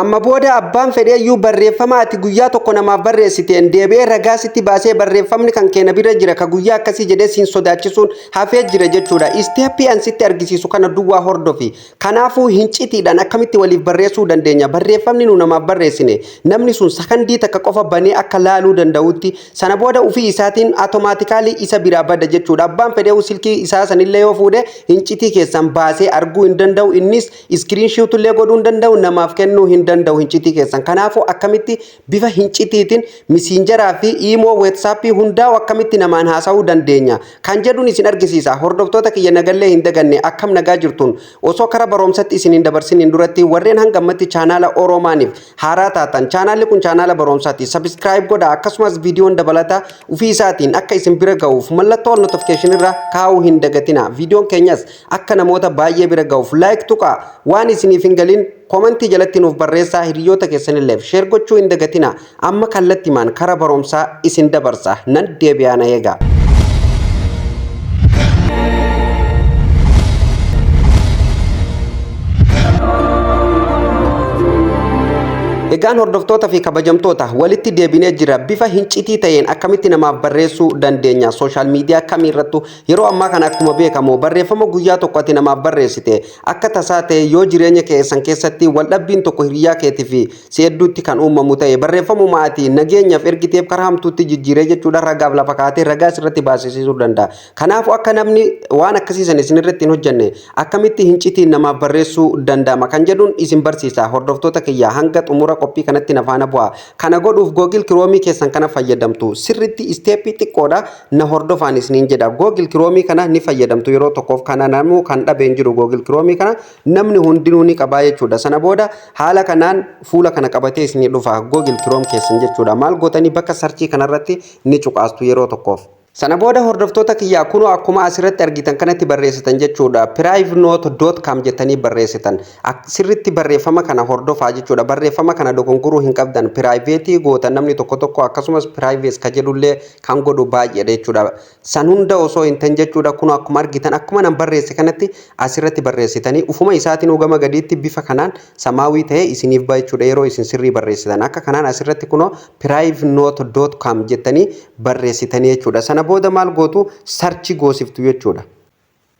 Amma booda abbaan fedheeyyuu barreeffama ati guyyaa tokko namaaf barreessiteen deebi'ee ragaa sitti baasee barreeffamni kan keenya bira jira ka guyyaa akkasii jedhee siin sodaachisuun hafee jira jechuudha. Step an sitti argisiisu kana duwwaa hordofi. Kanaafuu hincitiidhaan akkamitti waliif barreessuu dandeenya? Barreeffamni nu namaaf barreessine namni sun sakandii takka qofa banee akka laaluu danda'utti, sana booda ofii isaatiin automatically isa biraa bada jechuudha. Abbaan fedheeyyuu silkii isaa sanillee yoo fuudhe, hincitii keessan baasee arguu hin danda'u. Innis screenshot illee godhuu hin danda'u, namaaf kennuu hin danda'u hincitii keessan. Kanaafuu akkamitti bifa hincitiitiin Messengeraa fi Imo, WhatsAppii hundaa'u akkamitti namaan haasa'uu dandeenya kan jedhuun isin argisiisa. Hordoftoota kiyya, nagallee hin daganne, akkam nagaa jirtuun? Osoo kara barumsatti isin hin dabarsiniin duratti, warreen hanga ammatti chaanaala Oroomaaniif haaraa taatan, chaanaalli kun chaanaala barumsaati. Subscribe godha. Akkasumas viidiyoon dabalataa ofii isaatiin akka isin bira ga'uuf mallattoo notification irra kaa'uu hin dagatina. Viidiyoon keenyas akka namoota baay'ee bira ga'uuf like tuqaa. Waan isiniif hin galin commentii jalatti nuuf barreessaa, hiriyoota keessanilleef share gochuu hin dagatina. Amma kallattimaan kara barumsaa isin dabarsa, nan deebi'aa, na eegaa. Egaan hordoftoota fi kabajamtoota, walitti deebinee jira. Bifa hincitii ta'een akkamitti namaaf barreessuu dandeenya social media kamiirrattu? Yeroo ammaa kana akkuma beekamu, barreeffama guyyaa tokko ati namaaf barreessite akka tasaa ta'e yoo jireenya keessan keessatti waldhabbiin tokko hiriyaa keetii fi si hedduutti kan uumamu ta'e, barreeffamuma ati nageenyaaf ergiteef karaa hamtuutti jijjiiree jechuudha, ragaaf lafa kaatee ragaa sirratti baasisiisuu danda'a. Kanaafuu akka namni waan akkasiisan isin irratti hin hojjenne akkamitti hincitiin namaaf barreessuu danda'ama kan jedhuun isin barsiisa. Hordoftoota kiyya, hanga xumura qophii kanatti na faana bu'a. Kana godhuuf Google Chrome keessan kana fayyadamtu. Sirritti stepii xiqqoodha, na hordofaan isiniin jedha. Google Chrome kana ni fayyadamtu yeroo tokkoof. Kana namuu kan dhabe hin jiru. Google Chrome kana namni hundinuu ni qabaa jechuudha. Sana booda haala kanaan fuula kana qabatee isinii dhufa Google Chrome keessan jechuudha. Maal gootanii? Bakka searchii kanarratti ni cuqaastu yeroo tokkoof. Sana booda, hordoftoota kiyyaa, kunoo akkuma asirratti argitan kanatti barreessitan jechuudha. privenote.com jettanii barreessitan. Sirritti barreeffama kana hordofaa jechuudha. Barreeffama kana dogongoruu hin qabdan. Private gootan namni tokko tokko, akkasumas privacy ka jedhullee kan godhu baay'eedha jechuudha. San hunda osoo hin ta'in jechuudha, kunoo akkuma argitan, akkuma nan barreesse kanatti asirratti barreessitanii, ufuma isaatiin gama gadiitti bifa kanaan samaawii ta'e isiniif ba'a jechuudha yeroo isin sirrii barreessitan. Akka kanaan asirratti kunoo privenote.com jettanii barreessitanii jechuudha. Sana booda maal gootu? Search goosiftu jechuudha.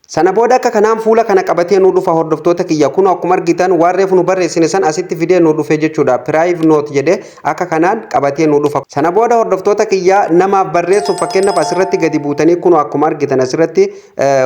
Sana booda akka kanaan fuula kana qabatee nu dhufa, hordoftoota kiyya. Kun akkuma argitan waan reefu nu barreessine san asitti fidee nu dhufe jechuudha. Private note jedhee akka kanaan qabatee nu dhufa. Sana booda, hordoftoota kiyya, namaaf barreessuuf fakkeenyaaf asirratti gadi buutanii, kun akkuma argitan asirratti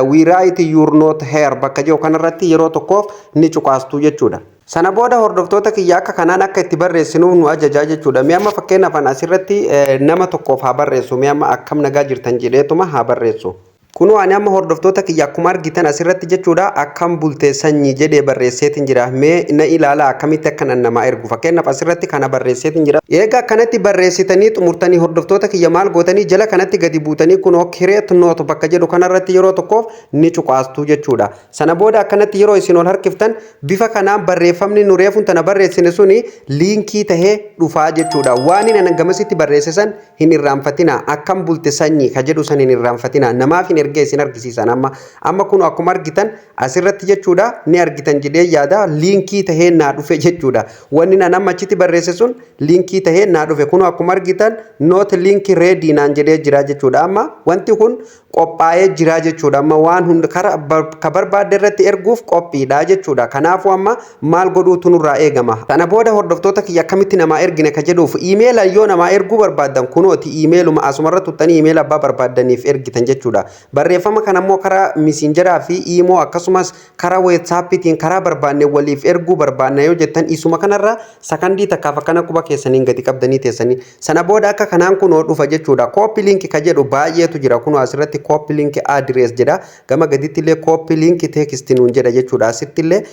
"We write your note here" bakka jiru kanarratti yeroo tokkoof ni cuqaastu jechuudha. Sana booda, hordoftoota kiyya, akka kanaan akka itti barreessinuuf nu ajajaa jechuudha. Mee amma fakkeenyaaf asirratti nama tokkoof haa barreessu. Mee amma "Akkam nagaa jirtan" jedheetuma haa barreessu. Kunoo ani amma, hordoftoota kiyya, akkuma argitan asirratti jechuudha, "Akkam bulte sanyii" jedhee barreesseetiin jira. Mee na ilaala akkamitti akka namaa ergu. Fakkeenyaaf asirratti kana barreesseetiin jira. Eega akkanatti barreessitanii xumurtanii, hordoftoota kiyya, maal gootanii? Jala kanatti gadi buutanii, kunoo "Create note" bakka jedhu kanarratti yeroo tokkoof ni cuqaastu jechuudha. Sana booda akkanatti yeroo isin ol harkiftan, bifa kanaan barreeffamni nu reefuun tana barreessine suni linkii tahee dhufaa jechuudha. Waan inni gamasitti barreesse san hin irraanfatina. "Akkam bulte sanyii" ka jedhu san hin irraanfatina. Namaaf hin ergee isin argisiisan amma. Amma kun akkuma argitan asirratti jechuudha, ni argitan jedhee yaada, linkii tahee naa dhufe jechuudha. Wanni nan amma achitti barreesse sun linkii tahee naa dhufe. Kun akkuma argitan "Note link ready" naan jedhee jira jechuudha. Amma wanti kun qophaa'ee jira jechuudha. Amma waan hunda kara ka barbaadde irratti erguuf qophiidha jechuudha. Kanaafuu amma maal godhuutu nurraa eegama? Sana booda, hordoftoota kiyya, akkamitti namaa ergine ka jedhuuf, iimeela yoo namaa erguu barbaaddan, kunooti iimeeluma asumarra tuttanii iimeela abbaa barbaaddaniif ergitan jechuudha. Barreeffama kana immoo karaa Messengeraa fi Imo, akkasumas karaa WhatsAppiitiin karaa barbaanne waliif erguu barbaanna yoo jettan, isuma kanarra sakandii takkaaf akkana quba keessaniin gadi qabdanii teessanii, sana booda akka kanaan kunoo dhufa jechuudha. Copy link ka jedhu baay'eetu jira. Kunoo asirratti "Copy link address" jedha. Gama gaditti illee "Copy link text" nuun jedha jechuudha. Asitti illee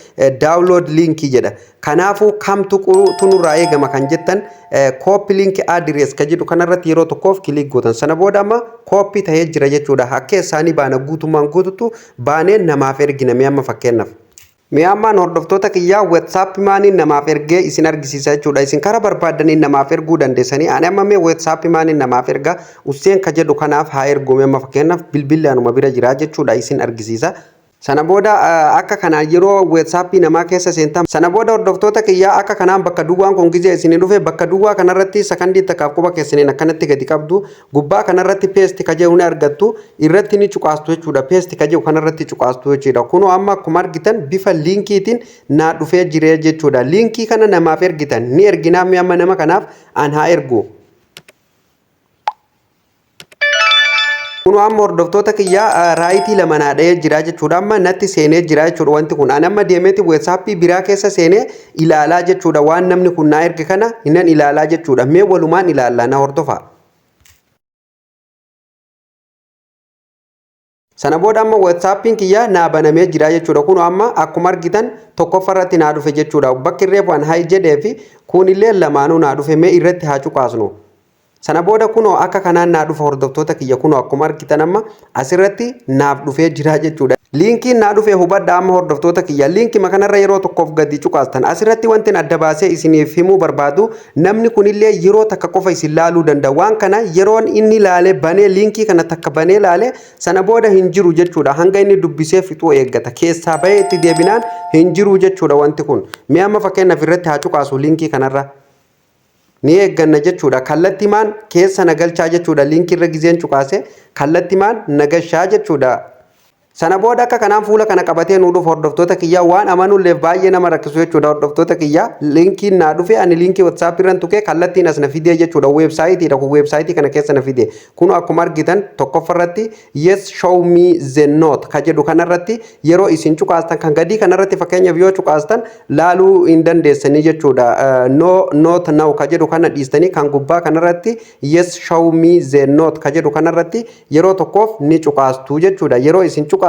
"Download link" jedha. Kanaafuu kamtu nurraa eegama kan jettan, "Copy link address" ka jedhu kanarratti yeroo tokkoof click gootan. Sana booda amma copy ta'ee jira jechuudha. Akka isaanii baana, guutummaan guututu baanee namaaf ergina. Mee amma fakkeenyaaf. Mee ammaan, hordoftoota kiyyaa, WhatsApp maaniin namaaf ergee isin argisiisa jechuudha. Isin karaa barbaaddaniin namaaf erguu dandeessanii. Ani amma mee WhatsApp maaniin namaaf erga. Usseen ka jedhu kanaaf haa ergu. Mee amma fakkeenyaaf bilbilli anuma bira jira jechuudha, isin argisiisa. Sana booda akka kanaan yeroo WhatsAppii namaa keessa seentan, sana booda, hordoftoota kiyyaa, akka kanaan bakka duwwaan kun gizee isinii dhufe, bakka duwwaa kanarratti sakandii takkaaf quba keessaniin akkanatti gadi qabdu. Gubbaa kanarratti "paste" ka jedhu ni argattu, irratti ni cuqaastu jechuudha. "Paste" ka jedhu kanarratti cuqaastu jechuudha. Kunoo amma akkuma argitan bifa liinkiitiin naa dhufee jire jechuudha. Liinkii kana namaaf ergitan ni erginaa. Amma nama kanaaf an haa ergu. Kunoo amma, hordoftoota kiyyaa, right lama naa dhahee jira jechuudha. Amma natti seenee jira jechuudha wanti kun. Ani amma deemeeti WhatsAppii biraa keessa seenee ilaalaa jechuudha. Waan namni kun naa erge kana hinan ilaalaa jechuudha. Mee walumaan ilaallaa, na hordofa. Sana booda amma WhatsAppiin kiyya naa banamee jira jechuudha. Kunoo amma akkuma argitan tokkoffaa irratti naa dhufe jechuudha. Bakki reefu an "hi" jedhee fi kunillee lamaanuu naa dhufe. Mee irratti haa cuqaasnu. Sana booda kunoo akka kanaan naa dhufa, hordoftoota kiyya. Kunoo akkuma argitan amma asirratti naaf dhufee jira jechuudha. Liinkiin naa dhufe hubadha. Amma, hordoftoota kiyya, liinkii kanarra yeroo tokkoof gadi cuqaastan. Asirratti wanti adda baasee isiniif himuu barbaadu, namni kunillee yeroo takka qofa isin laaluu danda'a. Waan kana yeroon inni laalee banee, liinkii kana takka banee laalee, sana booda hin jiru jechuudha. Hanga inni dubbisee fixuu eeggata. Keessaa bahee itti deebinaan hin jiru jechuudha wanti kun. Mee amma fakkeenyaaf irratti haa cuqaasu liinkii kanarra. Ni eegganna jechuudha. Kallattimaan keessa na galchaa jechuudha. Liinkii irra gizeen cuqaase kallattimaan na galchaa jechuudha. Sana booda akka kanaan fuula kana qabatee nuu dhufu, hordoftoota kiyyaa. Waan amanuulleef baay'ee nama rakkisu jechuudha, hordoftoota kiyyaa. Liinkiin naa dhufe, ani liinkii WhatsApp irran tuqee kallattiin as na fidee jechuudha. Weebsaayitiidha kun, weebsaayitii kana keessa na fide. Kun akkuma argitan tokkoffaa irratti "Yes, show me the note" ka jedhu kanarratti yeroo isin cuqaastan, kan gadii kanarratti fakkeenyaaf yoo cuqaastan laaluu hin dandeessanii jechuudha. "No, not now" ka jedhu kana dhiistanii, kan gubbaa kanarratti "Yes, show me the note" ka jedhu kanarratti yeroo tokkoof ni cuqaastu jechuudha. Yeroo isin cuqaastan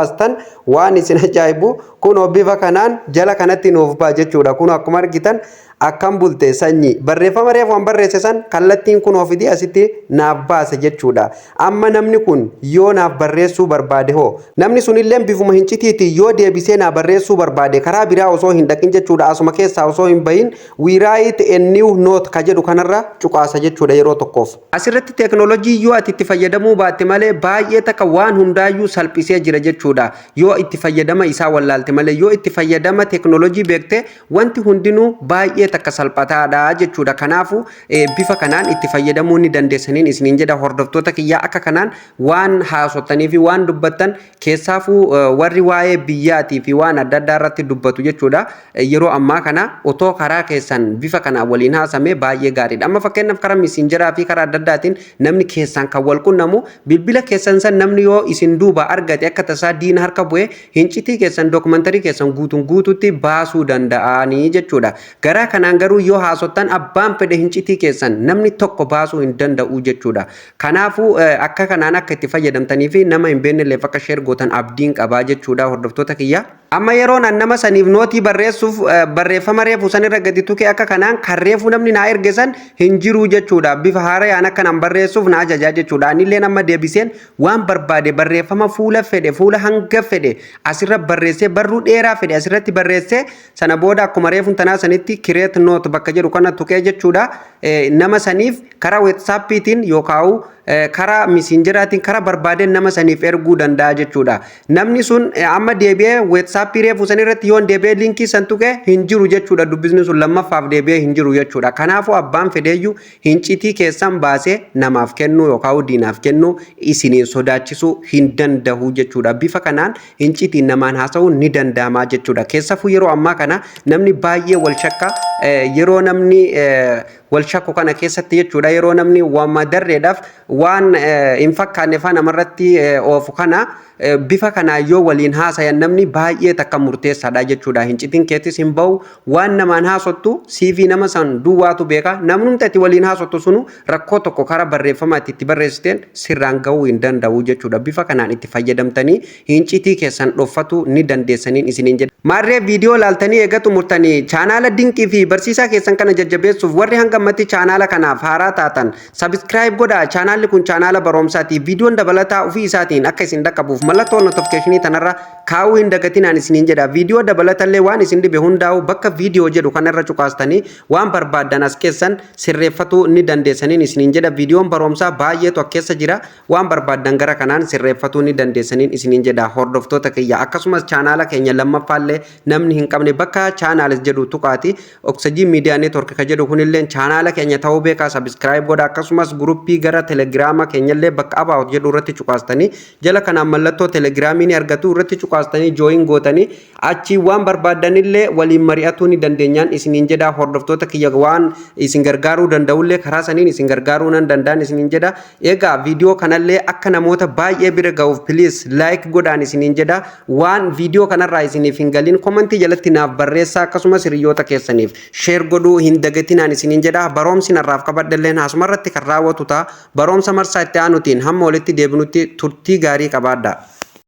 waan isin ajaa'ibu kunoo bifa kanaan jala kanatti nuuf ba'a jechuudha. Kun akkuma argitan "Akkam bulte sanyii", barreeffama reefu an barreesse san kallattiin kunoo fidee asitti naaf baase jechuudha. Amma namni kun yoo naaf barreessuu barbaade hoo, namni sunillee bifuma hincitiitiin yoo deebisee naa barreessuu barbaade, karaa biraa osoo hin dhaqin jechuudha, asuma keessaa osoo hin bahin, "Write a new note" ka jedhu kanarra cuqaasa jechuudha yeroo tokkoof. Asirratti teeknoolojii yoo ati itti fayyadamuu baatte malee baay'ee takka waan hundaayyuu salphisee jira jechuudha. Yoo itti fayyadama isaa wallaalte malee, yoo itti fayyadama teeknoolojii beekte, wanti hundinuu baay'ee takka salphataadha jechuudha. Kanaafuu bifa kanaan itti fayyadamuu ni dandeessaniin isiniin jedha, hordoftoota kiyyaa. Akka kanaan waan haasotanii fi waan dubbattan, keessaafuu warri waa'ee biyyaatii fi waan adda addaa irratti dubbatu jechuudha. Yeroo ammaa kana otoo karaa keessan bifa kanaan waliin haasame baay'ee gaariidha. Amma fakkeenyaaf karaa Messengeraa fi karaa adda addaatiin namni keessaan kan wal qunnamu, bilbila keessan san namni yoo isin duuba argate, akka tasaa diina harka bu'e, hincitii keessan, dookumantarii keessan guutuun guututti baasuu danda'anii jechuudha. Garaa kanaan garuu yoo haasottan, abbaan fedhe hincitii keessan namni tokko baasuu hin danda'u jechuudha. Kanaafuu akka kanaan akka itti fayyadamtanii fi nama hin beeknelleef akka share gootan abdiin qabaa jechuudha, hordoftoota kiyya. Amma yeroon an nama saniif nootii barreessuuf barreeffama reefu sanirra gadi tuqee, akka kanaan kan reefu namni naa erge san hin jiru jechuudha. Bifa haarayaan akkanaan barreessuuf na ajajaa jechuudha. Anillee amma deebiseen waan barbaade barreeffama fuula fedhe, fuula hanga fedhe asirra barreessee, barruu dheeraa fedhe asirratti barreessee, sana booda akkuma reefu tanaa sanitti "Create note" bakka jedhu kana tuqee jechuudha. Nama saniif karaa WhatsAppiitiin yookaan karaa Messengeraatiin, karaa barbaadeen nama saniif erguu danda'a jechuudha. Namni sun amma deebi'ee WhatsAppii reefu san irratti yoon deebi'ee liinkii san tuqee hin jiru jechuudha. Dubbisni sun lammaffaaf deebi'ee hin jiru jechuudha. Kanaafuu abbaan fedheeyyuu hincitii keessan baasee namaaf kennuu yookaan diinaaf kennuu, isiniin sodaachisuu hin danda'u jechuudha. Bifa kanaan hincitiin namaan haasa'uun ni danda'ama jechuudha. Keessafuu yeroo ammaa kana namni baay'ee wal shakka. Yeroo namni wal shakku kana keessatti jechuudha, yeroo namni waan darreedhaaf waan hin fakkaanne faa namarratti oofu kana, bifa kanaan yoo waliin haasayan namni baay'ee takka murteessaadha jechuudha. Hincitiin keetis hin bahu. Waan namaan haasottu siifii nama san duwwaatu beeka. Namnumti ati waliin haasottu sunu rakkoo tokko karaa barreeffama ati itti barreessiteen sirraan gahuu hin danda'u jechuudha. Bifa kanaan itti fayyadamtanii hincitii keessan dhoffatu ni dandeessaniin isiniin jedha. Maarree, viidiyoo laaltanii eega xumurtanii, chaanaala dinqii fi barsiisaa keessan kana jajjabeessuuf, warri hanga ammatti chaanaala kanaaf haaraa taatan subscribe godhaa. Chaanaalli kun chaanaala barumsaati. Viidiyoon dabalataa ofii isaatiin akka isin dhaqqabuuf mallattoo notificationii tanarra kaa'uu hin dagatinaan isiniin jedha. Viidiyoo dabalatallee waan isin dhibe hundaa'u bakka viidiyoo jedhu kanarra cuqaastanii waan barbaaddan as keessan sirreeffatuu ni dandeessaniin isiniin jedha. Viidiyoon barumsaa baay'eetu as keessa jira. Waan barbaaddan gara kanaan sirreeffatuu ni dandeessaniin isiniin jedha, hordoftoota kiyya. Akkasumas chaanaala keenya lammaffaallee namni hin qabne bakka channels jedhu tuqaati Oxygen Media Network ka jedhu kunillee chaanaala keenya ta'uu beekaa, subscribe godha. Akkasumas guruppii gara telegiraama keenyallee bakka about jedhu irratti cuqaastanii jala kanaan mallattoo telegiraamii ni argatu. Irratti cuqaastanii join gootanii achi waan barbaaddanillee waliin mari'atuu ni dandeenyaan isiniin jedha, hordoftoota kiyya. Waan isin gargaaruu danda'ullee karaa saniin isin gargaaruu nan danda'an isiniin jedha. Egaa viidiyoo kanallee akka namoota baay'ee bira ga'uuf please like godhaan isiniin jedha. Waan viidiyoo kanarraa isiniif hin galin komantii jalatti naaf barreessaa. Akkasumas hiriyoota keessaniif share godhuu hin dagatinaan isiniin jedha. Baroomsi narraaf qabadhelleen asumarratti kan raawwatu ta'a. Baroomsa marsaa itti aanutiin hamma walitti deebinutti turtii gaarii qabaadha.